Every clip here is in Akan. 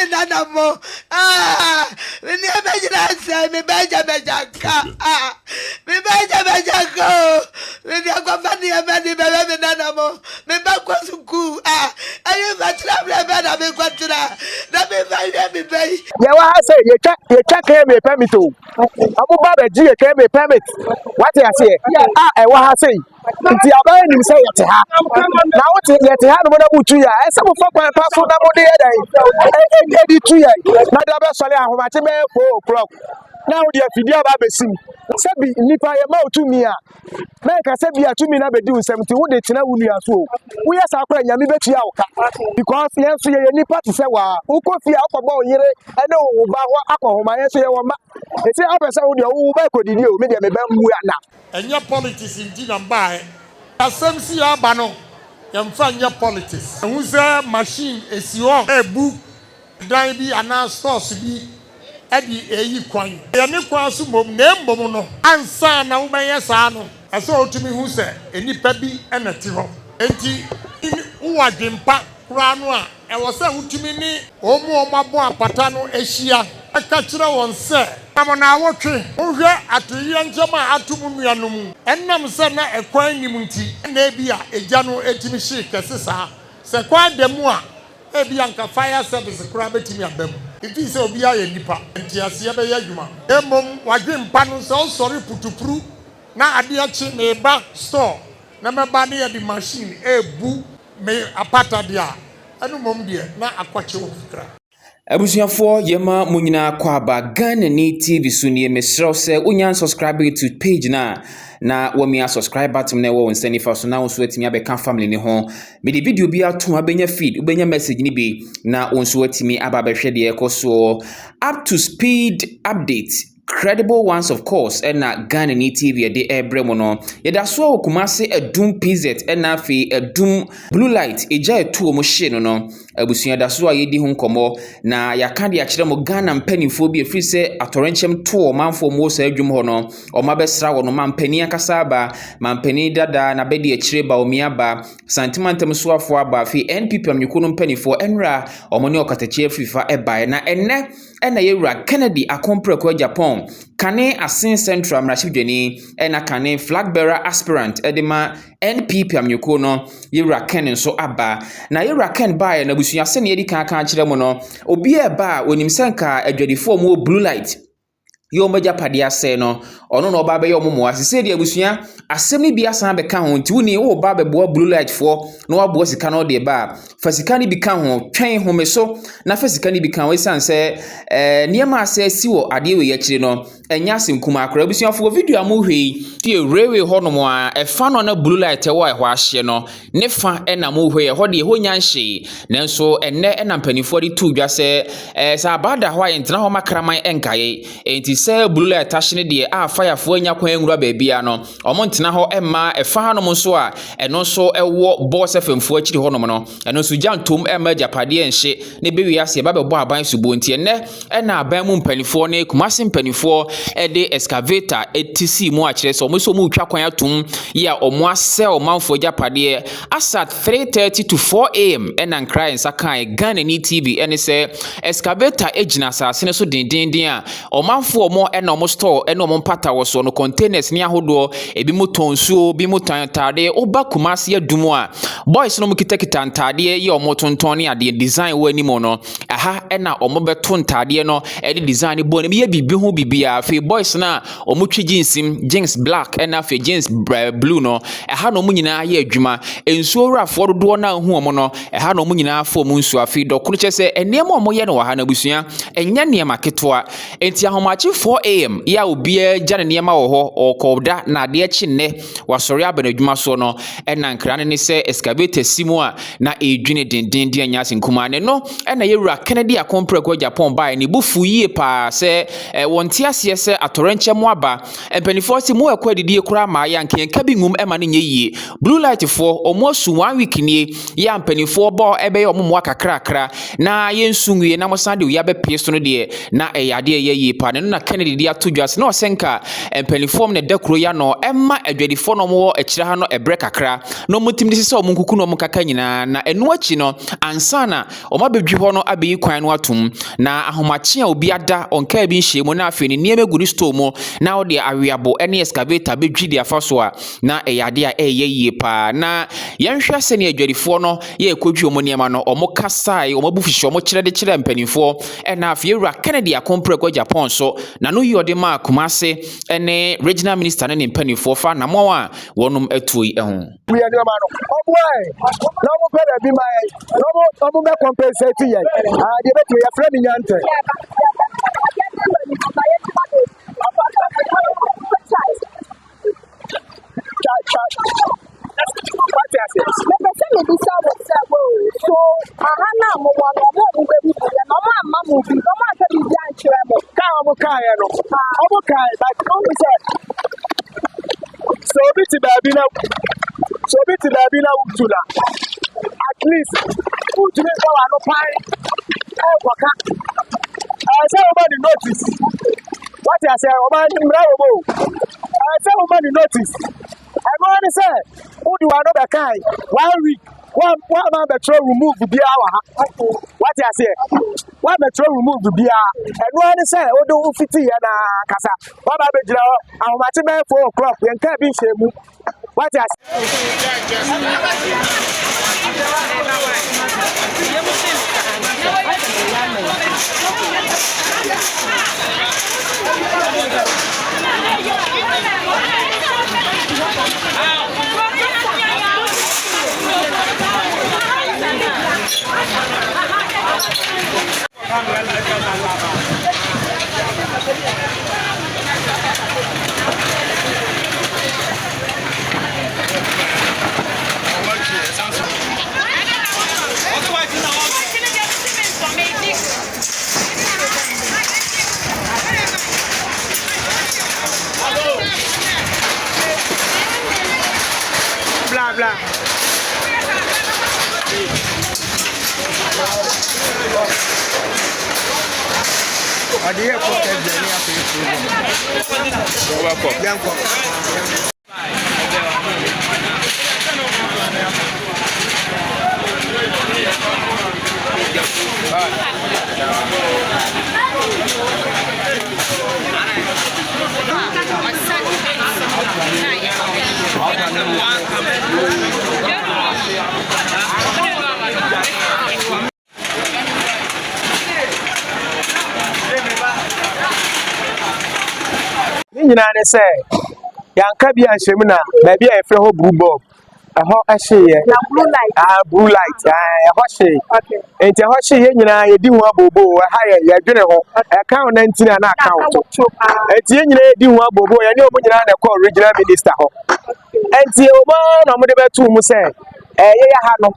me nana mo. Ah, me nneɛma nyinaa sɛe, me ba agya m'agya nka. Ah, me ba agya m'agya nka o. Me de akɔfa nneɛma ni bɛhwɛ me nana mo. Me ba kɔ sukuu. Ah, ɛyɛ fa tena berɛ bɛ na mekɔ tena na mefa hwɛ me ba yi. Yɛwɔ ha sɛ yɛtwa KMA permit o. Ɔmo ba bɛgye yɛ KMA permit. Wate aseɛ? A ɛwɔ ha sei. Nti aban nim sɛ yɛte ha. Na wote yɛte ha nom na motu yɛ a, ɛsɛ mofa kwan pa so na mode yɛ dɛn? Ɛdi tu yɛn. Na de abɛsɔre ahomakye bɛyɛ 4 o'clock. Na wode afidie aba abɛsim. Sɛbi nnipa yɛma wo tumi a, na ɛka sɛ bi a tumi no abɛdi wo nsam nti wode tena wo nua so o. Woyɛ saa koraa Nyame bɛtua wo ka. Because yɛn nso yɛyɛ nnipa te sɛ waa. Wokɔ fie a wokɔbɔ wo yere ne wo ba hɔ akɔhoma, yɛn nso yɛwɔ mma. Ɛsɛ wopɛ sɛ wo deɛ wo ba kɔdidi o, me deɛ me ba mmu ana. Ɛnyɛ politics nti na mbaeɛ. Asɛm si aba no, yɛmfa nyɛ politics. Ɛhu sɛ machine esi hɔ ɛrebu dan bi anaa stores bi ɛde ɛyi kwan. Ɛyɛ ne kwan so mmom, na mmom no, ansa na wobɛyɛ saa no, ɛsɛ wotumi hu sɛ nnipa bi ɛna te hɔ. Nti wowɔ adwempa koraa no a, ɛwɔ sɛ wotumi ne wɔn mu a wɔabɔ apata no ahyia ɛka kyerɛ wɔn sɛ nam na awɔtwe wohwɛ atoyerɛnkyɛm a ato mu nua no mu, ɛnam sɛ na ɛkwan nim nti na ebi a egya no etumi hyee kɛse saa. Sɛ kwan da mu a, ebi anka fire service koraa bɛtumi aba mu. Nti sɛ obiara yɛ nipa, nteaseɛ bɛyɛ adwuma. Mmom wadwempa no, sɛ ɔsɔre putupuru na adeɛ kye meba store na mɛba ne yɛde machine ebu me apata deɛ a, ɛno mmom deɛ na akɔkye wo kakra. Abusuafoɔ, yɛma mo nyinaa kɔ aba Ghana ni TV so nie. Mesrɛ wo sɛ wonya subscribe to page no a, na wamia subscribe button na ɛwɔ wo nsa nifa so na wo nso atumi abɛka family ne ho. Mede video bi ato a, wobɛnya feed, wobɛnya message no bi na wo nso atumi aba abɛhwɛ deɛ ɛkɔ soɔ. Up to speed update, credible ones of course, ɛna Ghana ni TV yɛde ɛrebrɛ mu no. Yɛda so wɔ Kumase Adum PZ, ɛna afei Adum Blue Light egya ɛto wɔn hye no. Abusua, da so a yɛdi ho nkɔmmɔ na yɛaka de akyerɛ mo Ghana mpanimfoɔ bi ɛfiri sɛ atɔrɛnkyɛm to ɔmanfoɔ mu wɔ saa adwum hɔ no, ɔmo abɛsra wɔ no. Mampanin ankasa aba, mampanin dada na bɛdi akyire Bawumia aba, Santemantam soafoɔ aba, afei NPP amanyɔkuo no mpanimfoɔ ɛnra ɔmo ne ɔkatakyie afifa ɛbaeɛ. Na ɛnɛ ɛna yɛwura Kennedy Akompreko Agyapong, kane Assin Central mmarahyɛbadwani ɛna kane flag bearer aspirant ɛde ma NPP amanyɔkuo no, yɛwura Ken nso aba. Na yɛwura Ken baeɛ na abusua, sɛnea yɛdi kan aka akyerɛ mu no, obiara ɛba a onim sɛ nka adwadifoɔ mu wɔ Blue Light yɛ wɔn agyapadeɛ asɛe no, ɔno na ɔba abɛyɛ wɔn mmoa. Sisi deɛ, abusua, asɛm no bi asan abɛka ho. Nti woni wɔba abɛboa Blue Light foɔ na waboa sika no de ba a, fa sika no bi ka ho. Twɛn home so na fa sika no bi ka ho, esiane sɛ nneɛma asɛ si wɔ adeɛ wei akyire no, ɛnyɛ asɛm kumaa koraa. Abusuafoɔ, video a mohwɛ yi tie railway hɔnom a ɛfa no na Blue Light ɛwɔ ɛhɔ ahyeɛ no ne fa ɛna mohwɛ yi. Ɛhɔ deɛ ɛhɔ nya nhyee, nanso ɛnnɛ ɛna mpanimfoɔ de to dwa sɛ sɛ abaa da hɔ a, yɛntena hɔ ma kraman ɛnkaeɛ. Enti sɛ Blue Light ahye no deɛ a, firefoɔ anya kwan nwura baabiara no, ɔmo ntena hɔ ɛmma ɛfa hanom nso a ɛno nso ɛwɔ Boss FM foɔ akyiri hɔnom no, ɛno nso gya ntom ɛmma agyapadeɛ nhye ne bɛwie ase ɛba bɛbɔ aban sobo. Nti ɛnnɛ ɛna aban mu mpanimfoɔ ne Kumase mpanimfoɔ ɛde excavator ɛti sii mu akyerɛ sɛ ɔmo nso ɔmo retwa kwan atom yi a ɔmo asɛ ɔmanfoɔ agyapadeɛ. Asa 3:30 to 4 a.m. ɛna nkra nsa kan Ghana ni TV ɛne sɛ excavator gyina asase no so dendenden a ɔmanfoɔ ɔmo ɛna ɔmo store ɛne ɔmo mpata wɔ soɔ no, containers ne ahodoɔ. Ebi mu tɔn nsuo, ebi mu tɔn ntaadeɛ. Woba Kumase Adum a, boys no mo kitakita ntaadeɛ yi a ɔmo tontɔn ne adeɛ design wɔ anim no, ɛha ɛna ɔmo bɛto ntaadeɛ no ɛde design bɔ ne yɛ biribi ho biribiara. Afei boys no a ɔmo twi jeans mu, jeans black ɛna afei jeans blue no, ɛha na ɔmo nyinaa yɛ adwuma. Nsuo wurafoɔ dodoɔ no a ehu ɔmo no, ɛha na ɔmo nyinaa fa ɔmo nsuo. Afei dɔkono kyerɛ sɛ nneɛma a ɔmo yɛ no wɔ ha no, abusua, ɛnyɛ nneɛma ketewa. Nti ahomakye 4 a.m. yɛ a obiara gya ne nneɛma wɔ hɔ ɔrekɔda na adeɛ kye nnɛ wasɔre aba n'adwuma soɔ no, ɛna nkra no ne sɛ excavator si mu a na ɛredwene dendenden anya ase nkumaa ne no. Ɛna yɛwura Kennedy Akompreko Agyapong baeɛ ne bo fu yie paa sɛ wɔnte aseɛ sɛ atɔrɛnkyɛm aba. Mpanimfoɔ sɛ mu ɛkɔ adidie koraa maa yɛ anka yɛnka bi ngum ɛma no nyɛ yie. Blue Light foɔ ɔmo asu one week nie yɛ a mpanimfoɔ bɔ ɛbɛyɛ ɔmo mmoa kakrakra na yɛnsu nwie na mo san de oyi abɛpie so no deɛ, na ɛyɛ adeɛ ɛyɛ yie paa. Na ɛno na Kennedy de ato dwa sɛ na ɔsɛ nka mpanimfoɔ na ɛda kuro yi ano ɛma adwadifoɔ na wɔwɔ akyire ha no ɛbrɛ kakra na wɔtumi de sesa wɔn nkuku na wɔn kaka nyinaa, na ɛno akyi no ansa na wɔn abɛdwi hɔ no abɛyi kwan no atom. Na ahomakye a obi ada ɔnkaa bi nhyɛ mu na afei ne nneɛma gu ne store mu na ɔde aweabo ne excavator bɛdwi de afa so a, na ɛyɛ adeɛ a ɛyɛ yie paa. Na yɛnhwɛ sɛnea adwadifoɔ no yɛ ɛkɔdwi wɔn nneɛma no, wɔn kasae, wɔn abufuhyeɛ, wɔn kyerɛ de kyerɛ mpanimfoɔ. Ɛna afei Ewura Kennedy Akompreko Agyapong so n'ano yi ɔde maa Kumase ne regional minister ne ne mpanimfoɔ fa anammɔn a wɔnom atuo yi ho. Yɛ nneɛma no ɔboa yɛn na ɔmo pɛ baabi ma yɛn na ɔmo bɛ compensate yɛn. Ah, deɛ bɛtumi yɛfrɛ me Nyantɛ. Twa twa, wate ase. Mepɛ sɛ mebisa wo sɛ wo so aha no a mowɔ no, ɔmo a ɔmo bɛbubu yɛ no, ɔmo amma mo bi, ɔmo anka biribi ankyerɛ mo? Kaa ɔmo kaeɛ no, ɔmo kae, but ɔmo sɛ obi te baabi na sɛ obi te baabi na wotu na at least wotumi nfa w'ano pan ɛnkɔka, ɛɛ sɛ woma ne notice, wate ase? Ɔma mmara wɔ mu o, ɛɛ sɛ woma ne notice. Ɛno ara ne sɛ wode w'ano bɛkae one week woama bɛtwerɛ remove biara wɔ ha, wate aseɛ? Woabɛtwerɛ remove biara, ɛno ara ne sɛ wode wo fitiiɛ na kasa woaba abɛgyina hɔ ahomakye bɛyɛ 4 o'clock, yɛnkaa bi nhyɛ mu, wate ase? Bla bla. Ɔde yɛ kɔ kɛseɛ ne afei firi yɛnkɔ. Ne nyinaa ne sɛ yɛanka bi anhyɛ mu na baabi a yɛfrɛ hɔ Blue Bulb ɛhɔ ɛhyeeɛ. Na blue light. Ah, blue light, ah, ɛhɔ hyee. Nti ɛhɔ hyee, yɛn nyinaa yɛdi ho abooboo. Ɛha yɛ yɛdwene ho ɛka wo nantini a na aka wo to. Nti yɛn nyinaa yɛdi ho abooboo, yɛne ɔmo nyinaa na ɛkɔɔ regional minister hɔ. Nti ɔmo ara na ɔmo de bɛto mu sɛ ɛyɛ yɛ ha no,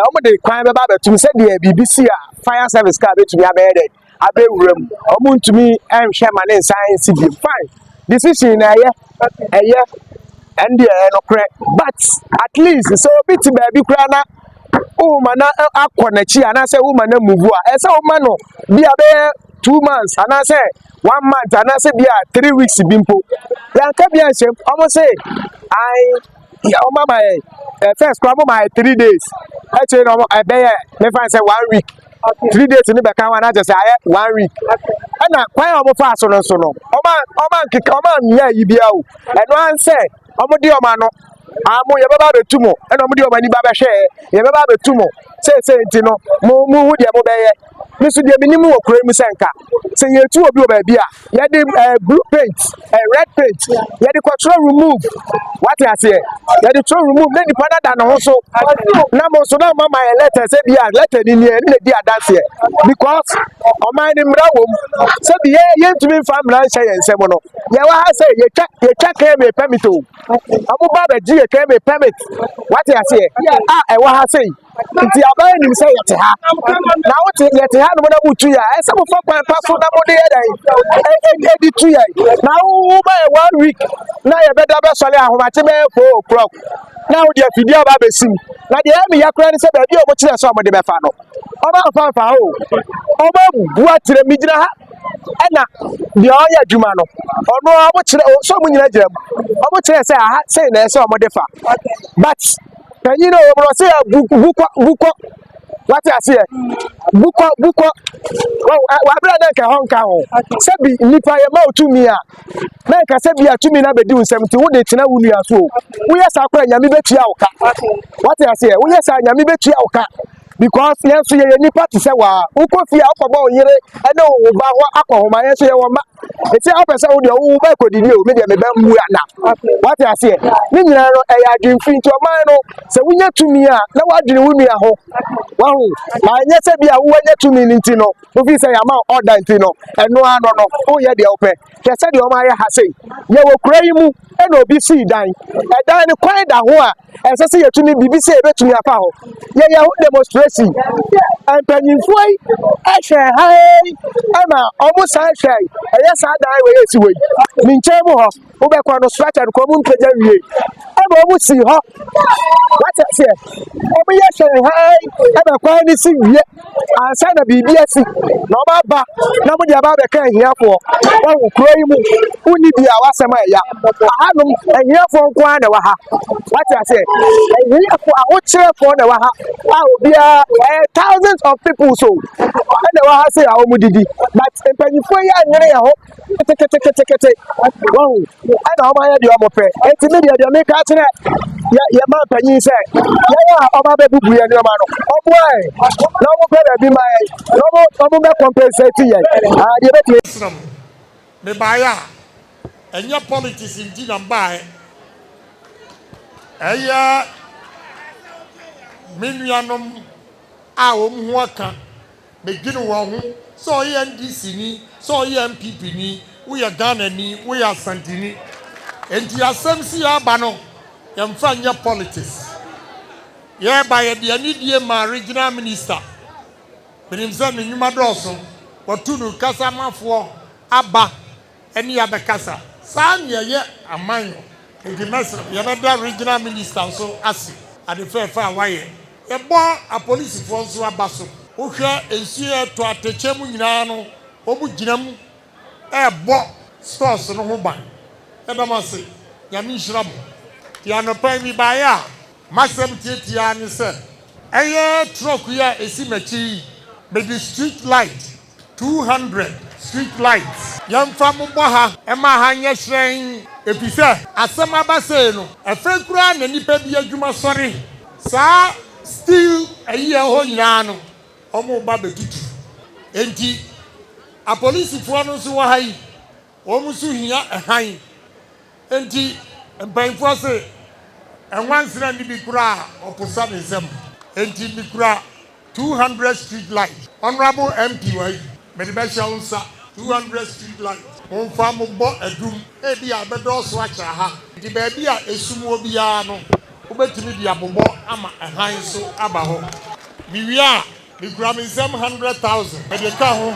ɔmo de kwan bɛba abɛtum sɛdeɛ biribi si a fire service car bɛtumi abɛyɛ dɛ abɛwura mu. Ɔmo ntumi nhwɛ ma ne nsan nsi bio. Fine decision na ɛyɛ ɛn deɛ ɛyɛ nokorɛ, but at least sɛ obi te baabi koraa na woma na akɔ n'akyi anaasɛ woma na move a, ɛsɛ woma no bi a bɛyɛ 2 months anaasɛ one month anaasɛ bi a 3 weeks bi mpo. Yɛnka bi anhyɛm, ɔmo se ae ɔmo ama yɛ first koraa ɔmo ma yɛ 3 days, akyire na ɔmo ɛbɛyɛ mefa sɛ one week, 3 days ne bɛka ho anaasɛ sɛ ayɛ one week. Ɛna kwan a ɔmo fa so no nso no, ɔmo ankeka, ɔmo anyɛ ayi bia o. Ɛno ansɛ ɔmo de ɔmo ano amo yɛbɛba abɛtu mo, ɛna ɔmo de ɔmo ani ba bɛhwɛ yɛbɛba abɛtu mo seesei. Nti no mo hu deɛ mo bɛyɛ. Me nso deɛ menim wɔ kuro yi mu sɛ nka sɛ yɛtu obi wɔ baabi a yɛde blue paint, red paint, yɛde kɔtwerɛ remove, wate aseɛ? Yɛde twerɛ remove na nipa no da ne ho so na mo nso na mo ama yɛ letter sɛ bi a letter ni nie ne na di adanseɛ, because ɔman ne mmara wɔ mu sɛ bi yɛ yɛntumi nfa mmara nhyɛ yɛn nsam no. Yɛwɔ ha sɛ yɛtwa KMA permit o, ɔmo ba abɛgye yɛ KMA permit, wate aseɛ? A ɛwɔ ha sɛ nti aban nim sɛ yɛte ha na wote yɛte ha nom na motu yɛ a, ɛsɛ mofa kwan pa so na mode yɛ dɛn ɛdi tu yɛ. Na woma yɛ one week na yɛbɛda bɛsɔre ahomakye bɛyɛ 4 o'clock na wode afidie aba abɛsim. Na deɛ ɛyɛ meya koraa ne sɛ baabi a ɔmo kyerɛ sɛ ɔmo de bɛfa no, ɔmo amfa mfa hɔ o, ɔmo abu akyerɛ. Megyina ha. Ɛna deɛ ɔyɛ adwuma no, ɔno ara ɔmo kyerɛ, sɛ ɔmo nyina gyina mu, ɔmo kyerɛ sɛ aha sei na ɛsɛ ɔmo de fa. But panyin no ɔmo ɔsɛ bu bukɔ bukɔ wate aseɛ bukɔ bukɔ wabere na nka hɔ nka ho sɛbi nipa yɛ ma otumi a na nka sɛbi a tumi na bɛdi wo nsɛm nti wode tena wo nua so o woyɛ saa koraa nyame bɛtua wo ka wate aseɛ woyɛ saa nyame bɛtua wo ka because yɛn nso yɛyɛ nipa te sɛ waa wokɔ fie a wokɔbɔ wo yere ne wo ba hɔ akɔhoma yɛn nso yɛwɔ mma ɛti a wopɛ sɛ wo deɛ wo ba kɔdidi o me deɛ me ba mmu ana wate aseɛ ne nyinaa no ɛyɛ adwemfiri nti ɔman no sɛ wonya tumi a na woadwene wo nua ho wahu na ɛnyɛ sɛ bi a wowanya tumi no nti no wofi sɛ yɛama ɔda nti no ɛno ano no woyɛ deɛ wopɛ hwɛ sɛdeɛ ɔma ayɛ ha sei yɛwɔ kura yi mu ɛna obi sii dan ɛdan no kwan da ho a ɛsɛ sɛ yɛtumi biribi sɛ yɛbɛtumi afa hɔ yɛyɛ ho demonstration mpanyinfoɔ yi ɛhwɛ ha yi ɛma ɔmo san hwɛ ɛyɛ saa dan wɔ yɛ esi wɔ yi ne nkyɛn mu hɔ wobɛkɔ no structure no kɔ ɔmo mpagya wie ɛma ɔmo si hɔ wate aseɛ ɔmo yɛ hwɛ ha yi ɛma kwan no si wie ansa na biribi asi na ɔmo aba na ɔmo de aba abɛka ahiafoɔ wɔn kuro yi mu wonni bi a wasɛm a ɛya ahanom ahiafoɔ nko ara na ɛwɔ ha wate aseɛ ahiafoɔ ahokyerɛfoɔ na ɛwɔ ha a obiara ɛyɛ thousands of people so ɛna ɛwɔ ha sɛ a wɔn didi but mpanyinfoɔ yi anyere yɛn ho keteketekete wɔn ɛna wɔn ayɛ deɛ wɔn pɛ eti mi deɛ deɛ mi ka kyerɛ yɛ yɛ ma mpanyin sɛ yɛn a wɔn abɛbubu yɛn nneɛma no wɔn ayɛ na wɔn pɛ baabi ma yɛn na wɔn wɔn bɛ compensate yɛn aa deɛ bɛtumi. Mesrɛ mo, mebaeɛ a, ɛnyɛ politics nti na mebaeɛ. Ɛyɛ me nuanom a wɔn ho aka Medwene wɔn ho, sɛ ɔyɛ NDC ni, sɛ ɔyɛ NPP ni, woyɛ Ghana ni, woyɛ Asanteni. Enti asɛm si aba no, yɛmfa nyɛ politics. Yɛreba yɛde anidie maa regional minister. Menim sɛ ne nnwuma dɔɔso, watu no kasamafoɔ aba ne yɛ abɛkasa. Saa na yɛyɛ aman o. Enti mɛsrɛ mo, yɛbɛda Regional Minister nso ase ade fɛɛfɛ a wayɛ. Yɛbɔ apolisifoɔ nso aba so. Wohwɛ nsuo a ɛtɔ atɛkyɛ mu nyinaa no, wɔgyina mu rebɔ stores no ho ban. Yɛda mo ase. Nyame nhyira mo. Nti anɔpa yi mebaeɛ a, m'asɛm tiatia ara ne sɛ, ɛyɛ truck yi a ɛsi m'akyi yi, mede street light 200 street lights. Yɛmfa mmobɔ ha mma ha nyɛ hyerɛnn, efisɛ asɛm aba sei no, afei koraa na nnipa bi adwuma sɔre. Saa steel ayi a ɛwɔ hɔ nyinaa no, wɔreba abɛtutu. Enti apolisifoɔ no nso wɔ ha yi, wɔn nso hia hann. Enti mpanyimfoɔ se, Nwansena nni bi koraa a ɔposa ne nsam. Enti mekura 200 street light. Honourable MP wɔ ha yi, mede bɛhyɛ wo nsa. 200 street light. Momfa mmobɔ adum. Ebia ɛbɛdɔɔso akyɛ ha. Enti baabi a esum wɔ biara no, wobɛtumi de abobɔ ama hann nso aba hɔ. Mewie a, mekura me nsam 100,000. Mede ka ho.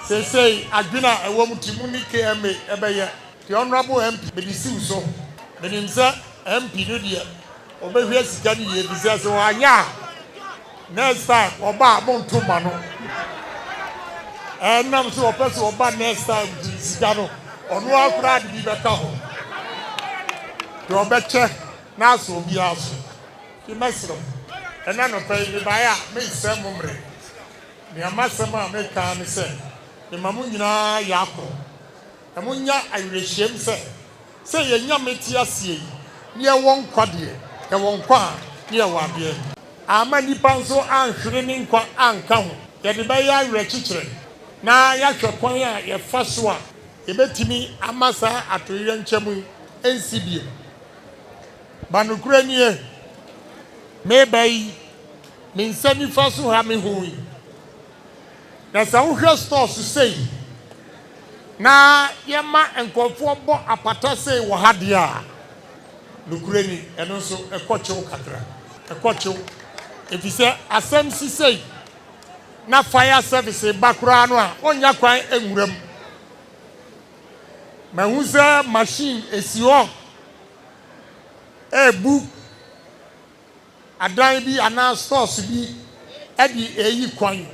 Seesei adwene a ɛwɔ mo ti mu ne KMA bɛyɛ. Nti Honourable MP, mede si wo so. Menim sɛ MP no deɛ, ɔbɛhwɛ sika no yie efisɛ sɛ wanyɛ a, next time ɔba a, monto mma no. Ɛnam sɛ ɔpɛ sɛ ɔba next time nti sika no, ɔno ara koraa de bi bɛka ho. Nti ɔbɛkyɛ na asɔ obiara so. Nti mɛsrɛ mo, ɛnnɛ anɔpa yi mebaeɛ a, mensɛe mo mmerɛ. Nea m'asɛm a meka ara ne sɛ, mema mo nyinaa yɛ akɔ. Na monnya awerɛhyiam sɛ, sɛ yɛn Nyame te aseɛ yi, ne yɛwɔ nkwa deɛ, yɛwɔ nkwa a, ne yɛwɔ adeɛ. Amma nnipa nso anhwere ne nkwa anka ho. Yɛde bɛyɛ awerɛkyekyerɛ na yɛahwɛ kwan a yɛfa so a yɛbɛtumi ama saa atoyerɛnkyɛm yi nsi bio. Ba nokorɛ nie, mereba yi, me nsa nifa so ha mehui. Na sɛ wohwɛ stores sei na yɛma nkurɔfoɔ bɔ apata sei wɔ ha deɛ a, nokorɛ ni, ɛno nso ɛkɔ kyew kakra. Ɛkɔ kyew. Ɛfiri sɛ asɛm si sei na fire service ba koraa no a, ɔnnya kwan nwura mu. Mahu sɛ machine ɛsi hɔ ɛrebu adan bi anaa stores bi de reyi kwan.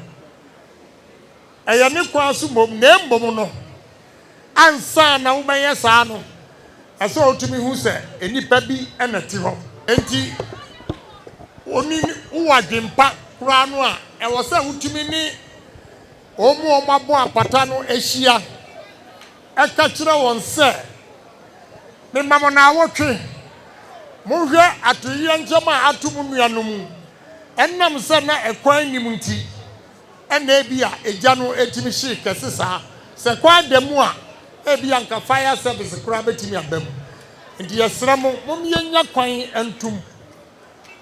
Ɛyɛ ne kwan so mmom, na mmom no, ansa na wobɛyɛ saa no, ɛsɛ sɛ wotumi hu sɛ nnipa bi na ɛte hɔ. Enti, wo wowɔ adwempa koraa no a, ɛwɔ sɛ wotumi ne wɔn a wɔabɔ apata no hyia ka kyerɛ wɔn sɛ, Mema mo naawɔtwe, monhwɛ atoyerɛnkyɛm a ato mo nuanom mu, ɛnam sɛ na ɛkwan nnim nti na ebia egya no tumi hyee kɛse saa. Sɛ kwan da mu a, ebia anka fire service koraa betumi aba mu. Enti yɛsrɛ mo, mom yɛnnya kwan ntom.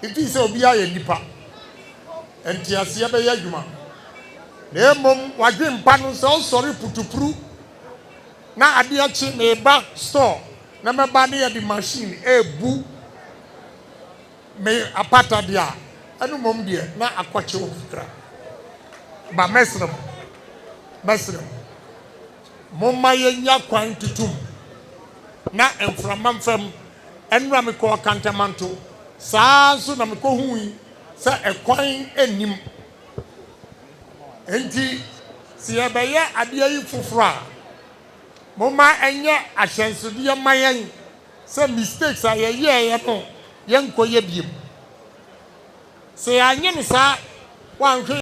Mfii sɛ obiara yɛ nnipa. Nteaseɛ bɛyɛ adwuma. Na mmom w'adwempa no sɛ wosɔre putupru na adeɛ kye meba store na mɛba ne yɛde machine rebu me apata deɛ a, ɛno mmom deɛ na akɔkye wo kakra. Ba mɛsrɛ mo, mɛsrɛ mo, momma yɛnya kwan tutum na mframa mfa mu. Ɛnora mekɔɔ Kantamanto, saa ara nso na mekɔhui sɛ ɛkwan nnim. Enti sɛ yɛbɛyɛ adeɛ yi foforɔ a, momma ɛnyɛ ahyɛnsodeɛ mma yɛn sɛ mistakes a yɛyɛeɛ no yɛnkɔyɛ biom. Sɛ yɛanyɛ no saa, woanhwɛ.